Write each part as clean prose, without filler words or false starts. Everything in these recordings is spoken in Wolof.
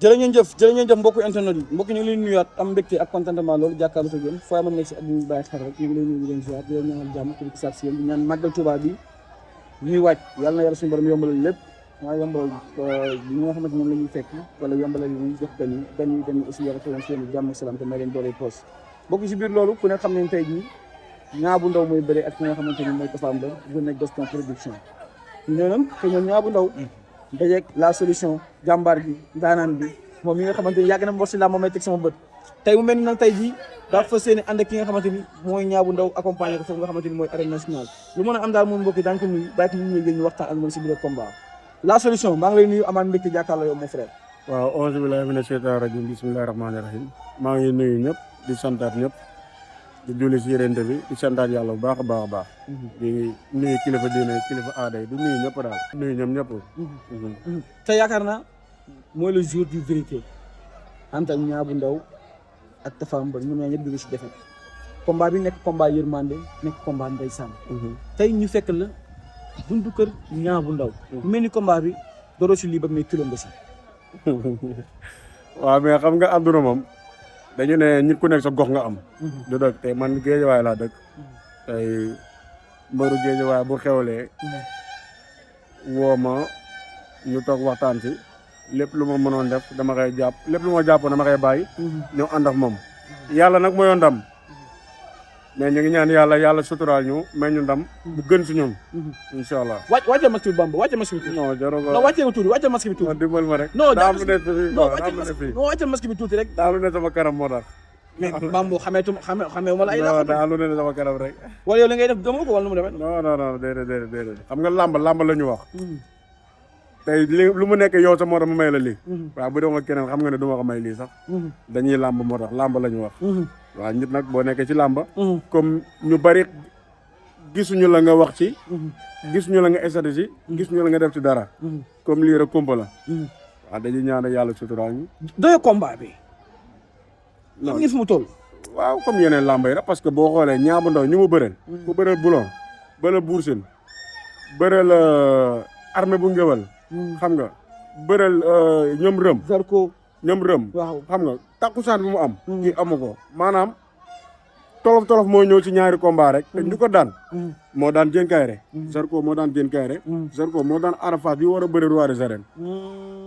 jërë ngeen jëf mbokku internet yi mbokk ñu ngi leen nuyuwaat am mbégte ak contentement loolu jàkkaarloo ak yéen foo amoon nekk si at bi bàyyi xel rek ñu ngi leen nuyu di leen ziar di leen ñaanal jàmm kii sax si yéen di ñaan màggal Tuubaa bi ñuy wàcc yàlla na yàlla suñu borom yombalal lépp maa yombalal ñi nga xamante moom la ñuy fekk wala yombalal yi jox gan yi dem aussi yàlla xelam seen jàmm ak salaam te may leen doole poos mbokk si biir loolu ku ne xam ne tey jii Niang bu Ndaw mooy bëre ak ki nga xamante ni mooy Tapha Mbeur bu nekk Gaston Production ñu nag te ñoom Niang bu Ndaw dajeeg la solution jàmbaar bi daanaan bi moom mi nga xamante ni yàgg na mboq si laa moom may teg sama bët tey mu mel ni nag tey jii daa fas yéene ànd ak ki nga xamante ni mooy Niang bu Ndaw accompagné ko foofu nga xamante ni mooy arène nationale lu mën a am daal moom mbokk yi daañu ko nuyu bàyyi ko ñu ñu waxtaan ak moom si biir combat la solution maa ngi lay nuyu amaan mbégte jàkkaarloo yow mon frère. waaw auzu billaahi mina sheytaani rajiim bismillaahi rahmaani rahiim maa ngi nuyu ñëpp di santaat ñëpp di julli si yérente bi di santaat yàlla bu baax a baax a baax di nuyu kilifa diine kilifa aada yi di nuyu ñëpp daal nuyu ñoom ñëpp te yaakaar naa mooy le jour du vérité entre Niang bu Ndaw ak Tapha Mbeur ñoom ñaar ñëpp jóge si defet combat bi nekk combat yërmande nekk combat ndeysaan tey ñu fekk la buntu kër Niang bu Ndaw mel ni combat bi dooroo si lii ba mais kilo nga si waaw mais xam nga àdduna moom dañu ne nit ku nekk sa gox nga am du dëkk tey man Géejawaay laa dëkk tey mbëru Géejawaay bu xewlee woo ma ñu toog waxtaan si lépp lu ma mënoon def dama koy jàpp lépp lu ma jàppoon dama koy bàyyi ñëw ànd ak moom yàlla nag mooy ndam mais ñu ngi ñaan yàlla suturaal ñu may ñu ndam bu gën si ñun incha allah wàcce masque bi Bamba wàcce masque bi tuuti non jarul non wàcce ko tuuti wàcce masque bi tuuti dimbal ma rek non daa lu ne fii non wàcce masque bi tuuti rek daa lu ne sama kanam moo tax mais Bamba xamee ma la ay non daa lu ne sama kanam rek wala yow li ngay def dama ko wala nu mu demee non déedéet xam nga làmb la ñu wax tey lu mu nekk yow sa moo tax mu may la lii waaw bu doon nga keneen xam nga ne du ma ko may lii sax dañuy làmb moo tax làmb la ñu wax waaw nit nag boo nekkee ci làmb comme ñu bari gisuñu la nga wax ci gisuñu la nga estati ci gisuñu la nga def ci dara comme lii rek kumpa la waaw dañuy ñaan yàlla suturaal ñu doyo combat bi xam nga fi mu toll waaw comme yeneen làmb yi rek parce que boo xoolee Niang bu Ndaw ñu mu bëreel ku bëreel Boulon bëreel Bour Sine bëreel armée bu ngéwal xam nga bëreel ñoom rëm Zarko ñoom rëm waaw xam nga takkusaan bi mu am kii amu ko maanaam tolof moo ñëw ci ñaari combat rek te ñu ko daan moo daan Diène Kaïré Zarko moo daan Diène Kaïré Zarko moo daan Arafat bi war a bëri roi des arènes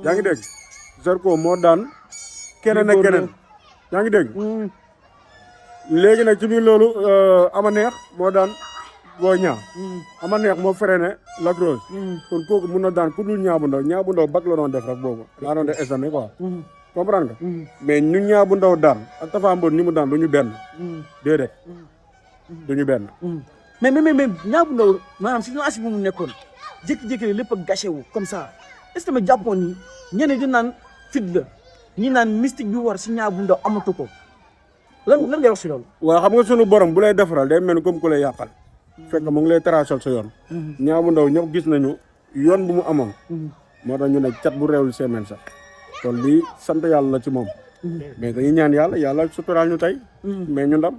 yaa ngi dégg Zarko moo daan keneen ak keneen yaa ngi dégg léegi nag ci biir loolu ama neex moo daan Boy Niang ama neex moo freiné Lac Rose kon kooku mun na daan ku dul Niang bu Ndaw bak la doon def rek boobu laa doon def examen quoi comprendre nga mais ñu Niang bu Ndaw daan ak Tapha Mbeur ni mu daan du ñu benn déedéet du ñu benn mais Niang bu Ndaw maanaam si lancé bi mu nekkoon jékki-jékki lépp a gâché wu comme ça est-ce que ma jàppoon ni ñeneen di naan fit la ñi naan mystique bi war si Niang bu Ndaw amatu ko lan ngay wax si loolu waaw xam nga sunu borom bu lay defaral day mel ni comme ku lay yàqal fekk mu ngi lay tracel sa yoon Niang bu Ndaw ñëpp gis nañu yoon bu mu amoon moo tax ñu ne cat bu réewul semaine sax kon lii sant yàlla la ci moom mais dañuy ñaan yàlla suturaal ñu tey mais ñu ndam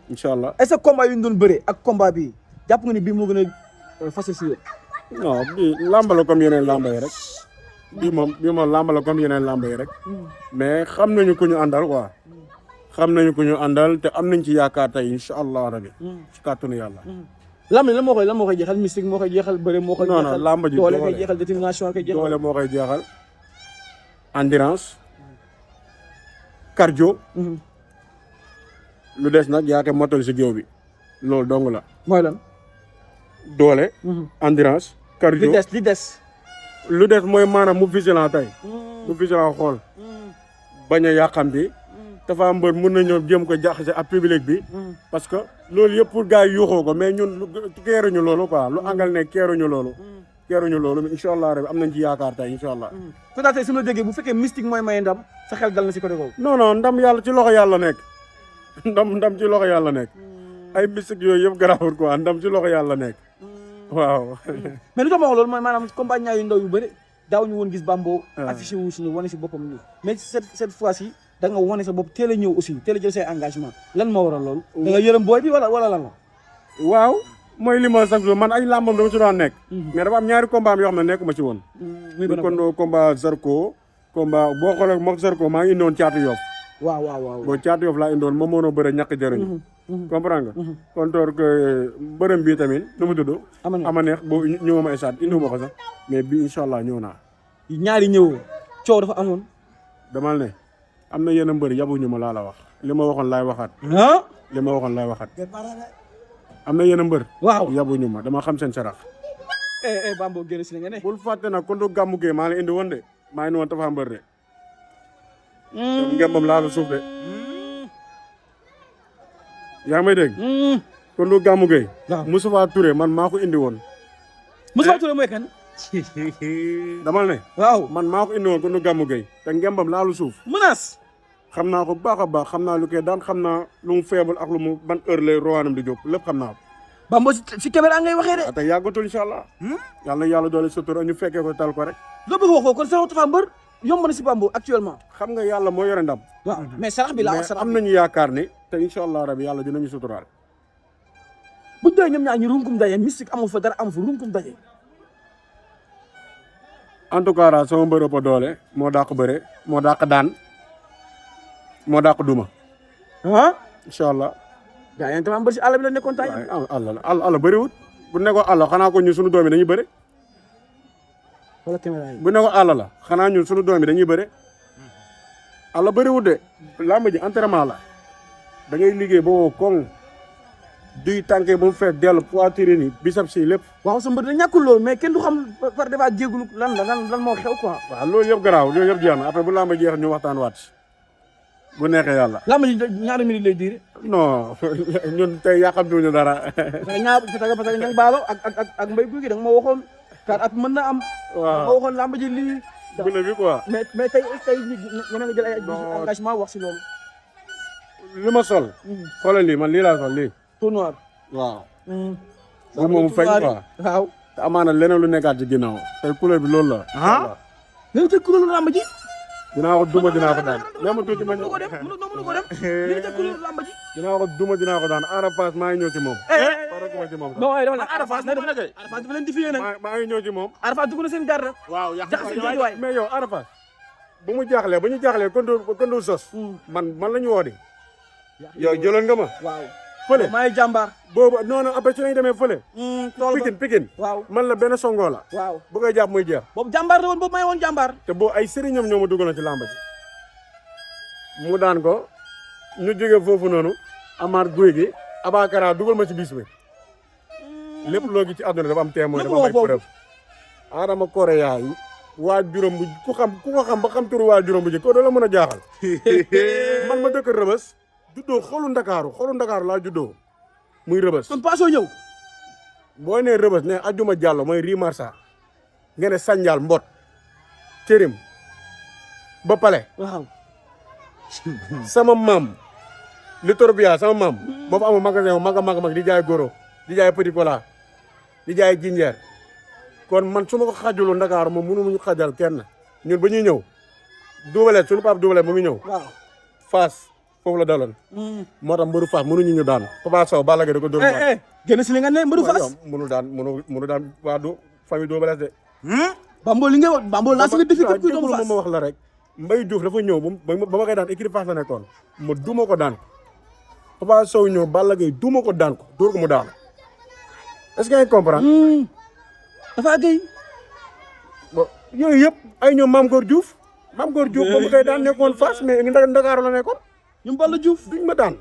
incha allah est-ce que combat yu ñu doon bëree ak combat bi jàpp nga ni bii moo gën a fas si non bii làmb la comme yeneen làmb yi rek bii moom làmb la comme yeneen làmb yi rek mais xam nañu ku ñu àndal quoi xam nañu ko ñu àndal te am nañ ci yaakaar tey incha allah rabi ci kàttanu yàlla lamb lan moo koy jeexal mystique moo koy jeexal bëre moo koy jeexal non lamb ji doole koy jeexal détermination koy jeexal doole moo koy jeexal endurance cardio lu des nag yaa koy motal si géew bi loolu dong la mooy lan doole endurance cardio li des lu des mooy maanaam mu vigilant tey mu vigilant xool bañ a yàqamti Tapha Mbeur mun na ñëw jéem ko jaxase ak public bi parce que loolu yëpp pour gars yi yuuxoo ko mais ñun keeruñu loolu quoi lu angal ne keeruñu loolu mais incha allah rabi am nañ ci yaakaar tey incha allah ko daa tey su ma déggee bu fekkee mystique mooy may ndam sa xel dal na si côté boobu non ndam yàlla ci loxo yàlla nekk ndam ci loxo yàlla nekk ay mystique yooyu yëpp garaawul quoi ndam ci loxo yàlla nekk waaw mais lu tax ma wax loolu mooy maanaam combat Niang yu ndaw yu bëri daaw ñu woon gis Bambo affiché wu si ñu wane si boppam nii mais cette fois ci da nga wane sa bopp teel a ñëw aussi teel a jël say engagement lan moo waral loolu da nga yërëm booy bi wala lan la waaw mooy li ma sax man ay làmbam dama ci doon nekk mais dafa am ñaari combat yoo xam ne nekkuma ci woon muy kon combat Zarko combat boo xoolee moog Zarko maa ngi indoon caatu Yoff. waaw. boo caatu Yoff laa indoon moom moo doon bëre ñàkk jëriñ. comprendre nga. kontoor que mbërëm bii tamit nu mu tudd. ama neex boo ñëwoo ma esaat indiwuma ko sax mais bii incha allah ñëw naa. ñaari ñëwoo coow dafa amoon. damal ne am na yenn mbër yabuñu ma laa la wax li ma waxoon laay waxaat. li ma waxoon laay waxaat. am na yenn mbër. waaw yabuñu ma dama xam seen sarax. Bambo génn si la nga ne. bul fàtte nag kon du gàmmu gee maa la indi woon de maa indi woon Tapha Mbeur de. te ngembam laa la suuf de. yaa ngi may dégg. kon du gàmmu gee. waaw Moustapha Touré man maa ko indi woon. Moustapha Touré mooy kan. damal ne. waaw man maa ko indi woon kon du gàmmu gee. te ngembam laa la suuf. menace. xam naa ko bu baax a baax xam naa lu koy daan xam naa lu mu faible ak lu mu ban heure lay rowaanam di jóg lépp xam naa ko. Bambo si caméra ngay waxee de. te yàggatul incha allah. yàlla na yàlla doole sutura ñu fekkee ko tal ko rek. loo bëgg wax ko kon saraxu Tapha Mbeur yomb na si Bambo actuellement. xam nga yàlla moo yore ndam. waaw mais sarax bi laa wax mais sarax am bi. nañu yaakaar ni te incha allah rabi yàlla dinañu suturaal. bu ñu doon ñoom ñaar ñu runkum daje mystique amul fa dara amul fa runkum daje. en tout cas daal sama mbër ëpp doole moo dàq bëre moo dàq daan moo dàq duma. incha allah. gaa yéen Tapha Mbeur si àll bi la nekkoon tay. àll bëriwut bu nekkoon àll xanaa ko ñun suñu doom yi dañuy bëre. wala caméra yi. bu nekkoon àll la xanaa ñun suñu doom yi dañuy bëre. àll bëriwut de làmb ji entraînement la da ngay liggéey ba woo koŋ duy tànkee ba mu fees dellu poitrine yi bisab si lépp. waaw sa mbër da ñàkkul loolu mais kenn du xam par débat jéegulu lan moo xew quoi. waaw loolu yëpp garaaw loolu yëpp jeex na après bu làmb jeex ñu waxtaan waat bu neexee yàlla. làmb ji ñaari minutes lay diire. non ñun tey yàqamtuñu dara. parce que ñang baalo ak mbay guy gi da nga ma waxoon car at mën na am. waaw ma waxoon làmb ji lii. bu ne bi quoi. mais tey ñeme nga jël ay engagement wax si loolu. li ma sol. xoolal lii man lii laa sol lii. tout noir. waaw. moom moomu feeñ quoi. waaw. te amaana leneen lu nekkaat ci ginnaaw. tey couleur bi loolu la. léegi tey couleur làmb ji. dinaa ko duma dinaa ko daan. mais ma tuuti ma mënu ko dem léegi tey couleur làmb ji. dinaa ko duma dinaa ko daan Ada Fass maa ngi ñëw ci moom. farakuma ci moom sax. non dama la Ada Fass dafa leen diffiyee nag. maa ngi ñëw ci moom. Ada Fass dugg na seen garde. waaw jaxase waay mais yow Ada Fass bu mu jaaxlee ba ñu jaaxlee kon du sos. man la ñu woo di. yow jëloon nga ma. waaw. fële maa ngi jàmbaar. boobu non après ci lañu demee fële. tool ba Pikine. waaw man la benn songo la. waaw bu koy jàpp muy jeex. boobu jàmbaar la woon boobu may woon jàmbaar. te boo ay sëriñam ñoo ma dugaloon ci làmb ji. mu daan ko ñu jóge foofu noonu amaat guy gi Abakara dugal ma ci bis bi lépp loo gi ci àdduna dafa am témoin dafa am ay preuve. Adama Korea yi waa juróom bu ku ko xam ba xam turu waa juróom bu ji ko doo la mën a jaaxal. man ma dëkk Rëbës juddoo xolu Ndakaaru laa juddoo muy Rëbës. kon paasoo ñëw. boo nee Rëbës ne Ajuma Jàllo mooy Ri Marsa nga ne Sandial Mbot Cërim ba Pale. waaw. sama maam li Torbia sama maam boobu amul magasin wu mag di jaay goro di jaay petit cola di jaay jinjeer kon man su ma ko xajaloo Ndakaaru moom mënu muñu xajal kenn ñun ba ñuy ñëw duubalee suñu papa duubalee ba muy ñëw waaw. Fass foofu la daloon moo tax mbëru Fass mënuñu ñu daan Papa Sow Balla Gaye da ko dóor génn si li nga ne mbëru Fass mënu daan waa du famille duubalees de Bambo li nga wax Bambo laa si nga defi ko doomu Fass ma wax la rek Mbaye Diouf dafa ñëw ba ma koy daan équipe Fass la nekkoon ma duma ko daan Papa Sow ñëw Balla Gaye duma ko daan ko dóor ko mu daan est-ce que ngay comprendre. dafa gay. bon yooyu yëpp ay ñoom Mame Gor Diouf ba mu koy daan nekkoon Fass mais Ndakaaru la nekkoon. ñoom Balla Diouf duñ ma daan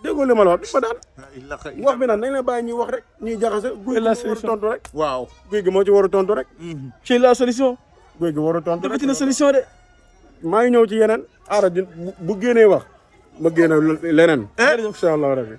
déggoo li ma la wax duñ ma daan. wax bi nag nañ la bàyyi ñuy wax rek ñuy jaxase. guy gi moo war a tontu rek. waaw guy gi moo ci war a tontu rek. c'est la solution. guy gi war a tontu rek defati na solution de. maa ngi ñëw ci yeneen aara bu génnee wax ma génne leneen. incha allah rabbi